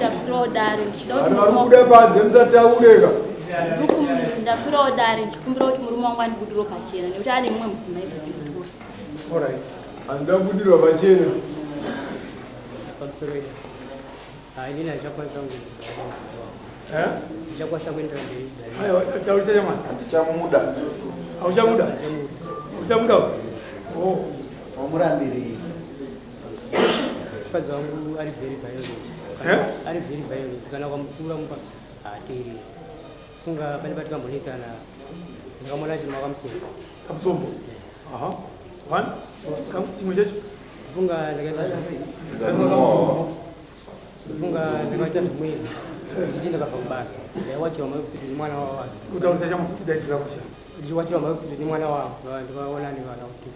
Ndakwirawo dare ndichida kuti Vanhu vari kubuda panze musataureka. Ndakwirawo dare ndichikumbira kuti murume wangu andibudirwo pachena nekuti ane mumwe mudzimai kuPretoria. Alright. Anoda kubudirwa pachena. Pamusoro ida. Ah, inini handichakwanisa kunge Eh? ndichakwanisa kuendera mberi chidare. Aiwa, taurisa chamwana. Handichamuda. Hauchamuda? Uchamuda? Oh. Wamurambirei? Mukadzi wangu ari very violent. Eh? Ari very violent. Kana ukamupfuura mumba haateereri. Funga pane patikambonetsana ndakamuona achimwa kamusombo. Kamusombo. Aha. One. Chimwe chacho. Funga ndakaita funga ndakaita zvimweni ndichiti ndakabva kubasa ndaiwachirwa mawekusiti nemwana wavo. Kutaurisa chamufukidza kucha. Ndichiwachirwa mawekusiti nemwana wavo ndikaona nevana kuti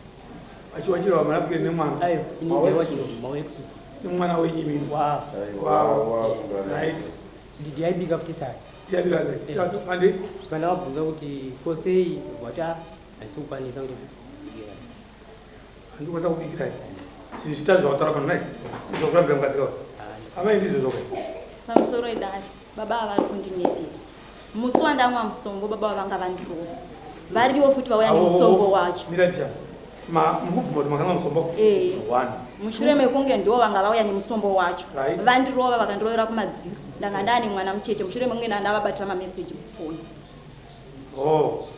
Achiwachirwa manapukeni nemwana. Ayo, ini ndaiwachirwa mawekusiti. Nemwana wenyu imimi. Wow. Wow. Right. Ndiyaibika futi sadza. Tiyaibika sadza. Tatu ande. Saka ndavabvunza kuti ko sei wati ah handisi kukwanisa kuti kubikira. Handisi kukwanisa kubikira. Zvinhu zvitatu zvawataura pano nai. Zvokurambira mukadzi kawa. Amai ndizvo zvoka. Pamusoro idare baba ava vari kundinyepera. Musi wandamwa musongo baba ava vanga vandirova. Varivo futi vauya nemusongo wacho. Mira ndicha. Ma mukubvuma kuti makanwa musombo? Eh. One. Mushure mekunge ndiwo vanga vauya nemusombo wacho. Right. Vandirova vakandirovera kumadziro. Ndanga ndaane mwana mucheche mushure mekunge ndavabatira mameseji mufoni. Oh.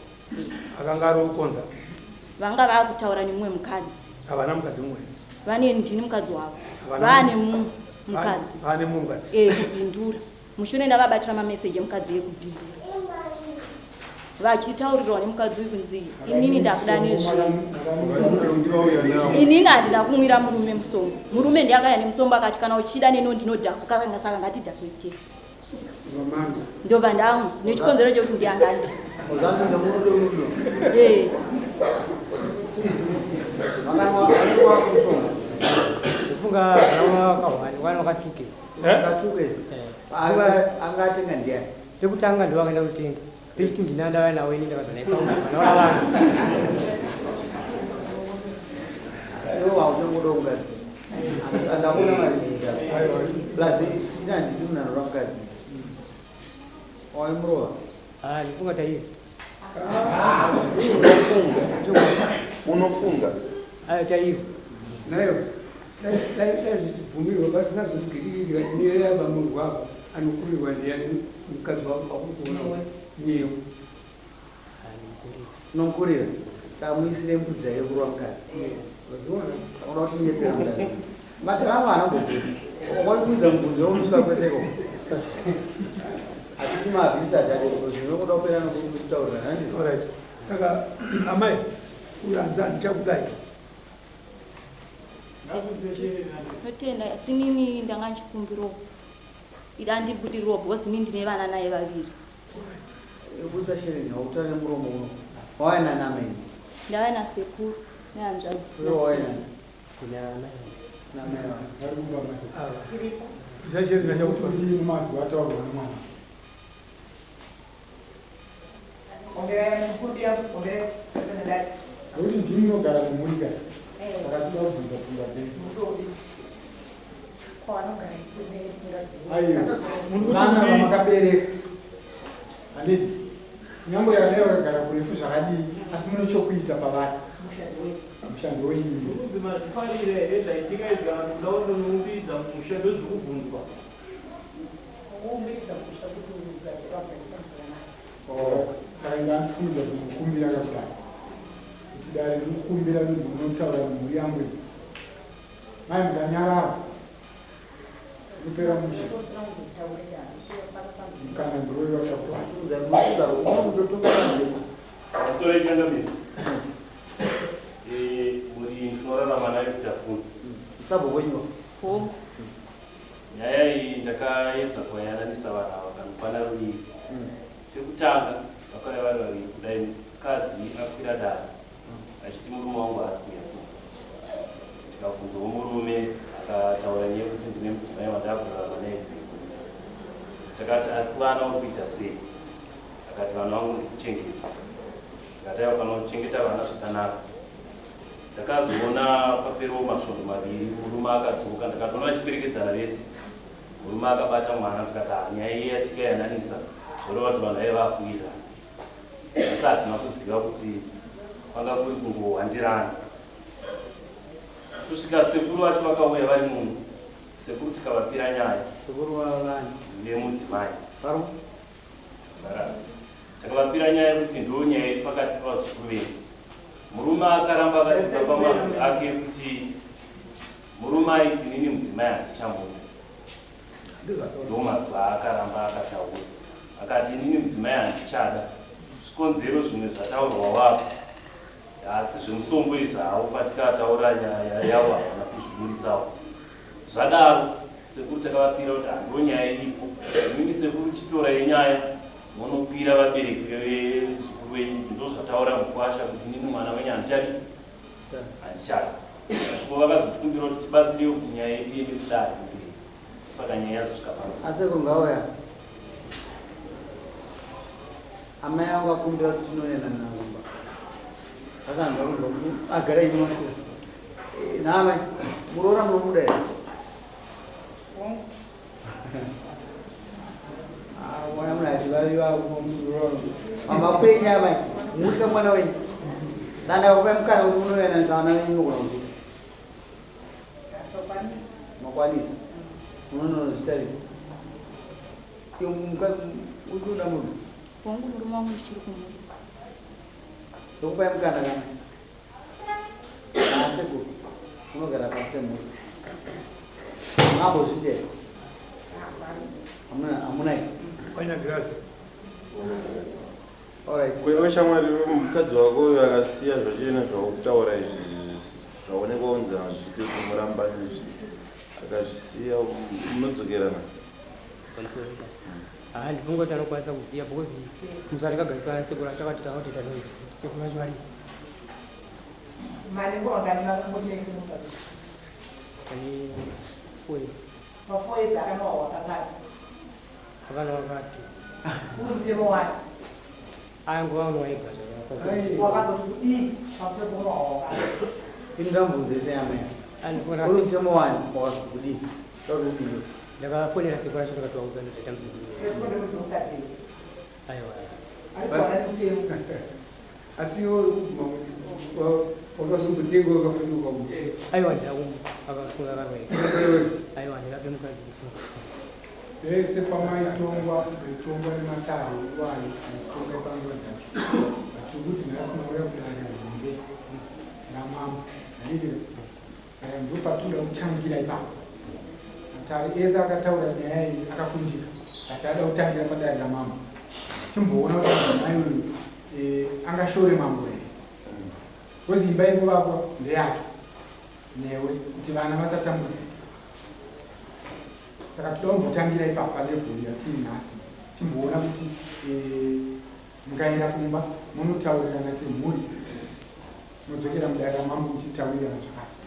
Akanga ari kukonza. Vanga vaakutaura nemumwe mukadzi. Havana mukadzi mumwe. Vane ndini mukadzi wavo. Havana Vane mumwe mukadzi. Vane mumwe mukadzi. Eh, kubindura. Mushure ndavabatira mameseji emukadzi yekubindura. Vachitaurirwa nemukadzi uyu kunzi inini ndakuda nezvinhu. Inini handina kumwira murume musombo. Murume ndiye akauya nemusombo akati kana uchida neno ndinodhakwa kakanga saka ngatidhakwe tese. Ndobva ndamwa nechikonzero chekuti ndiye anga andi. Eh. Ndofunga vana vakahwani vana vakatukesa. Vakatukesa. Angatenga ndiani? Pekutanga ndiwo akaenda kutenga. Pechitwo ndina ndava nawo ini ndakazanaisa mwana wavanhu. Iwe hauchangoda mukadzi. Andakuna marizidza. Plus ina handidi munhu anoda mukadzi. Waimurova. Ah, ndifunga tairi. Unofunga. Ayo tairi. Nayo dai dai zvichibvumirwa pasina zvekugirigiri mirira bamurwa wako anokurirwa ndiani mukadzi wako pakukuona newe. Unomukurira. Saka muisire mbudzi yake kurova mukadzi. Saka unoda kuti nyepera mudare. Madhara angu haana kumbobvisa. Wakubvunza mubvunzo weunosvika kwese ikoko. Hatidi maabuse atade so zvinokuda kupera nokutaurirana handizvo. Alright. Saka amai uyo hanzi handichakudai. Notenda asi inini ndanga ndichikumbirawo ida andibudirirwo because inini ndine vana naye vaviri. Budza shereni hautaure muromo uno. Wauya nani amai? Ndauya nasekuru nehanzvadzi Iwe wauya nasisi. nani? Kuna amai. Kuna amai vangu. Vari kumba maso. Budza shereni achakutora. Kudini mazwi ataurwa nemwana. Nokuti ndimi munogara nemhuri ka. Saka tinoda kubvunza pfungwa dzenyu. Aiwa. Vana vamakabereka. Handiti? Nyangwe yakadai vakagara kurefu zvakadii asi mune chokuita pavari. Mushandi wenyu. Kunzi mazvifarira here zvaitika izvi kana kuti kuda kundonoumbidza musha ndozvikubvunzwa. Oh, saka ndandifunza kuti kukumbira kakudai. Kuti dare ndiri kukumbira kuti munotaura nemhuri yangu iyi. Mai mukanyarara. Kupera musha. Mukana ndiwe wakapuwa. Funza munofunga unototonga vanhu vese. Masoro echangamire. Eh, mhuri iyi ndinorarama nayo kutafuna. Sabhuku wenyu. Hongu. Nyaya iyi ndakaedza kuvayananisa vanhu ava kanokwana ruviri. Pekutanga vakauya vari vaviri kudai mukadzi akwira dare achiti murume wangu haasi kuuya kumba. Ndikabvunzawo murume akataura nyaya yekuti ndine mudzimai wandakurarama naye kuBenoni. Takati asi vana uri kuita sei? Akati vana vangu ndikuchengeta. Ndikati aiwa kana uchichengeta vana zvakanaka. Ndakazoona paperawo masvondo maviri murume akadzoka ndakatoona vachiperekedzana vese. Murume akabata mwana tikati ah, nyaya iya tikayananisa zvoreva kuti vanhu vaiva vakuwirirana. Asi hatina kuziva kuti kwanga kuri kungohwandirana. Kusvika sekuru vacho vakauya vari muno, sekuru tikavapira nyaya. Sekuru vavani? Vemudzimai. Paro? Varara. Takavapira nyaya yekuti ndo nyaya iri pakati pevazukuru vedu. Murume akaramba akasimba pamazwi ake ekuti murume aiti inini mudzimai handichamuda. Ndomazwi aakaramba akataura. Akati inini mudzimai handichada. Zvikonzero zvimwe zvataurwa wako asi zvemusombo izvi havo patikataura nyaya yavo havana kuzviburitsawo. Zvadaro sekuru takavapira kuti haa ndonyaya iripo. Imimi sekuru chitorai nyaya monopira vabereki vemuzukuru wenyu kuti ndozvataura mukwasha kuti inini mwana wenyu handichadi handichada. Sviko vakazotikumbira kuti tibatsirewo kuti nyaya yedu iende kudare kumberi. Saka nyaya yazosvika pano. Asekuru ngauya. Amai vangu vakumbira kuti tinoenda navo kumba. Asi handina kunzwa kuti agara ini mashure. Eh, Naamai, muroora munomuda here? Ah, mwana munhu ati vavi vako muroora. Mama kwenyu amai, mutya mwana wenyu. Saka ndakakupai mukana kuti munoyananisa vana venyu munogona kuzviita. Makwanisa. Munonozviita rini? Iwe uri kuda munhu? Hongu murume wangu ndichiri kumuda. Ndokupai mukana kana. Asekuru, unogara pasi semhuri. Mambozviita here? Hamuna hamuna here? Fanya girazi. Alright. Kwewe shamwari mukadzi wako uyo akasiya zvachena zvakutaura izvi zvaonekwa kunzi hazviite kumuramba izvi akazvisiya munodzokerana. Pamusoro pa. Ah, ndifunga kuti anokwanisa kuziva because musati kagarisana nasekuru achakati takatoita noise sekuru vacho varipo. Mari ngowangani vakangoita semukadzi? Ane 4 years. Pa 4 years akanowa wakangani? Akanowa kati. Uri mutemo wani? Aya nguva anwa ega zvakakosha. Wakazoti kudii pamusoro pokunowa wakangani? Ini ndamubvunze sei amai? Andifona Uri mutemo wani? Wakazoti kudii? Tauri kudii? Ndakafonera sekuru acho ndikatovaudza ndozvaita muzukuru. Sekuru ndemudzi Aiwa. Ari kuwana nemutemo. Asi iwe uri kubvuma kuti wakazombotenga wakafanira ukamupa. Aiwa ndakamupa akasunga akarwa. Aiwa ndikape mukadzi kusunga. Pese pamaitongwa maitongwa nematare iwayo aitonga panguva dzacho. But tiri kuti nhasi mauya kudare hombe ramambo. Handiti? Saka ndopatinoda kutangira ipapo. Matare ese akataura nyaya iyi akakundika. But ada kutangira padare ramambo. Timboona kuti mudzimai uyu eh, angashore mambo here. Because imba iri kuvakwa ndeyake newe kuti vana vasatambudzike. Saka toda kumbotangira ipapo palevel yatiri nhasi timboona kuti eh, mukaenda kumba munotaurirana semhuri modzokera mudare ramambo muchitaurirana zvakati.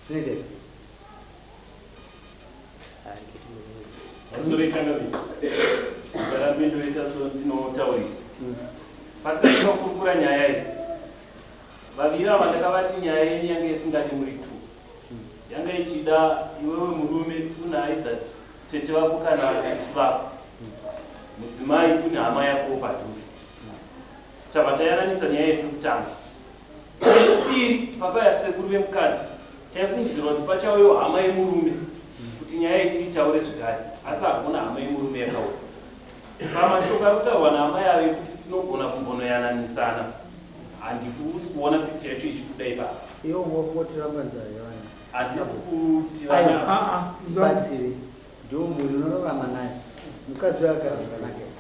Zvinoita here? Pamusoro changamire. Ngarambe ndoita so ndinotaurisa. Patikatanga kukurukura nyaya iyi, vaviri ava ndakavati nyaya yenyu yanga isingadi muri two. Yanga ichida iwewe murume una either tete vako kana sisi vako. Mudzimai une hama yako padhuze. Tabva tayananisa nyaya yedu kutanga. Chechipiri, pakauya sekuru vemukadzi, taifungidzirwa kuti pachauyawo hama yemurume kuti nyaya iyi tiitaure zvekare, asi hakuna hama yemurume yakauya. Pamashoko ari kutaurwa naamai ava ekuti tinogona kumbonoyananisana, handifusi kuona picture yacho ichibuda ipapa. Iwe ungotiramba nzara yevana. Handisi kuti vana. Aiwa, tibatsire. Ndiwo mhuri unorarama nayo. Mukadzi uyo agara zvakanaka here?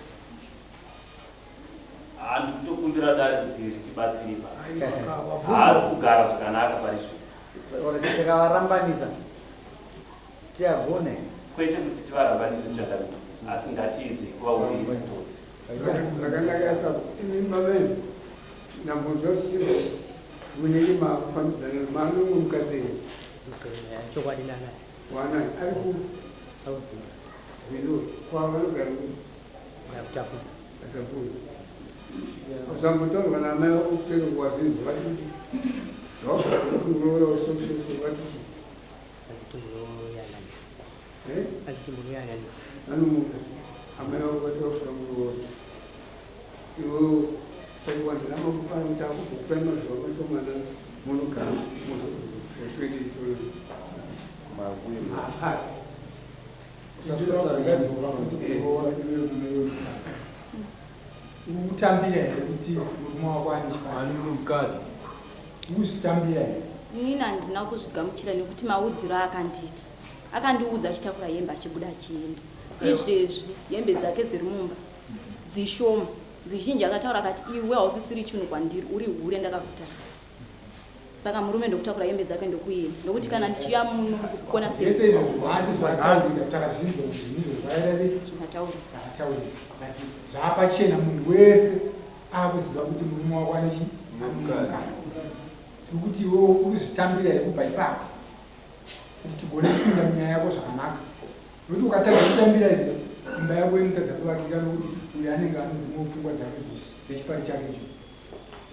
Haa ndikutokumbira dare kuti ritibatsire ipapa. Haasi kugara zvakanaka pari zvino. Alright, takavarambanisa tiagona here? Kwete kuti tivarambanise changamire, asi ngatiedzei kuvawiridza tose. Zvakanaka apa imi baba imi ndambonzwa kuti munenge makufambidzana mano mukadzi here? Chokwadi nanaye. Wanaye ari ku Bindura. Kwavanogara ku Kutafuna. Atafuna. Usambotaurwa naamai vako kuseri kuwazinzwa vati kuti zvawagara kuroora so so so vati chii? Vati munoyanana. Eh? Achichimbomuyananisa. Vanomuda amai vako vataura muroora iwewe saiwanzira makupana kuti akuzokupai mazuva mashomana munogara muzoswedei hapati. Ukutambira here kuti murume wako ane chipani mukadzi? Ukuzvitambira here? Inini handina kuzvigamuchira nekuti maudziro aakandiita, akandiudza achitakura hembe achibuda achienda. Izvezvi hembe dzake dziri mumba dzishoma, dzizhinji akataura akati iwe hausisiri chinhu kwandiri, uri hure ndakakutarisa. Saka murume ndokutakura hembe dzake ndokuenda nokuti kana ndichiya muno ndikukona sei? Zvese izvozvo nhasi zvataurika, takazvinzwa kuti zvinhu izvozvo zvakaita sei? Zvakataurika. Zvakataurika. But zvapachena munhu wese akuziva kuti murume wako ane chii? Mukadzi. Tiri kuti iwewe uri kuzvitambira here kubva ipapo kuti tigone kupinda munyaya yako zvakanaka. Nokuti ukatadza kutambira izvi imba yako inotadza kuvakika nokuti uyo anenge ane dzimwewo pfungwa dzake dzechipari chake icho.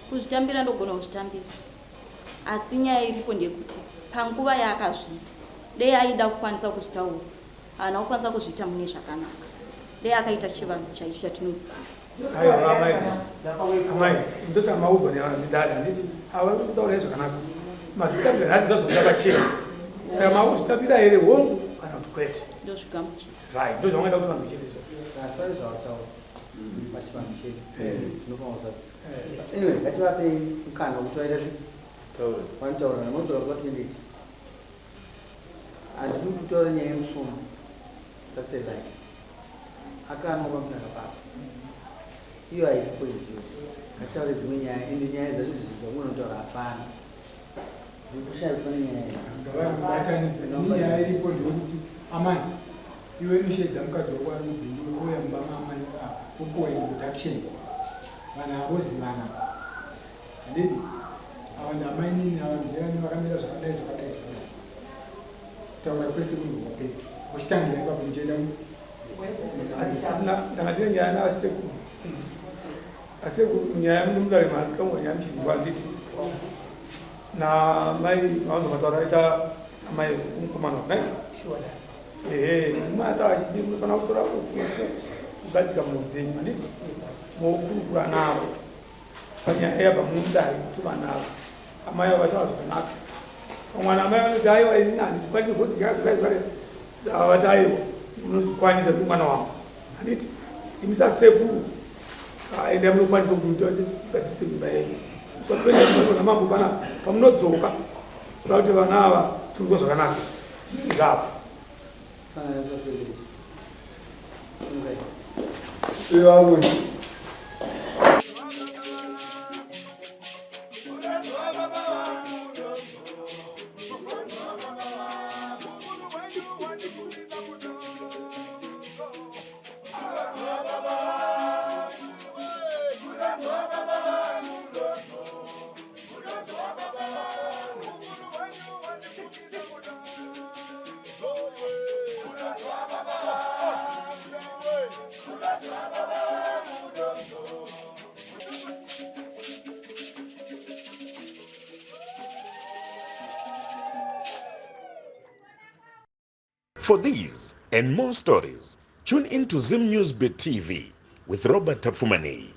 Kuzvitambira ndogona kuzvitambira asi nyaya iripo ndeyekuti panguva yaakazviita dei aida kukwanisa kuzvitaura haana kukwanisa kuzviita mune zvakanaka dei akaita chivanhu chaicho chatinoziva. Aiwa amai, amai, ndosaka maudzwa nedare handiti ava kutaurai zvakanaka. Mazvitambira nhasi zvazobuda pachena. Saka makuzvitambira here hongu kana kuti kwete? Ndozvigamuchira. Right, ndozvaungaita kuti vanzwe chete izvozvo. Asi pane zvavataura pachivanhu chedu zvinofanira kuzadziswa. Anyway, ngativapei mukana wekuti vaita sei? Vanotaura vanodzoka kwa 28. Handidi kuti utaure nyaya yemusomo. That's a lie. Akanwa pamusaka pako. Iyo haisi point iyo. Ngataure dzimwe nyaya ende nyaya dzacho dzamunotaura kutaura hapana. Ndikushaya kuti pane nyaya here. Ngavabatanidze. Ini nyaya iripo ndeyekuti amai iwe unoshedza mukadzi wako ari mubindu ouya mumba maamai opuwa introduction vanhu havozivana handiti ava ndamainini ava ndiani vakamira zvakadai zvakadai zvakadai kutaura kwese kunhu kwapera muchitangira ipapo muchienda Ndanga ndine nyaya nasekuru. Asekuru nyaya mudare matongwa nyaya muchizwa handiti namai mavanzo mataura aita amai mukomana nai ehe mata achidi munofanira kutora kugadzika mhuri dzenyu handiti mokurukura navo panyaya yabva mudare kuti vanavo amai avo vataura zvakanaka pamwana amai vanoti aiwa ini handizvikwanisi because zvakazvakazvakare vati aiwa unozvikwanisa ndi mwana wangu handiti imi sasekuru endai munokwanisa kuti muite mugadzise imba yenyu musatoenda mambo pana pamunodzoka kuda kuti vana ava tungwe zvakanaka zvinenge zvapo. Vamwe. For these and more stories, tune in to Zim News Bit TV with Robert Tafumani.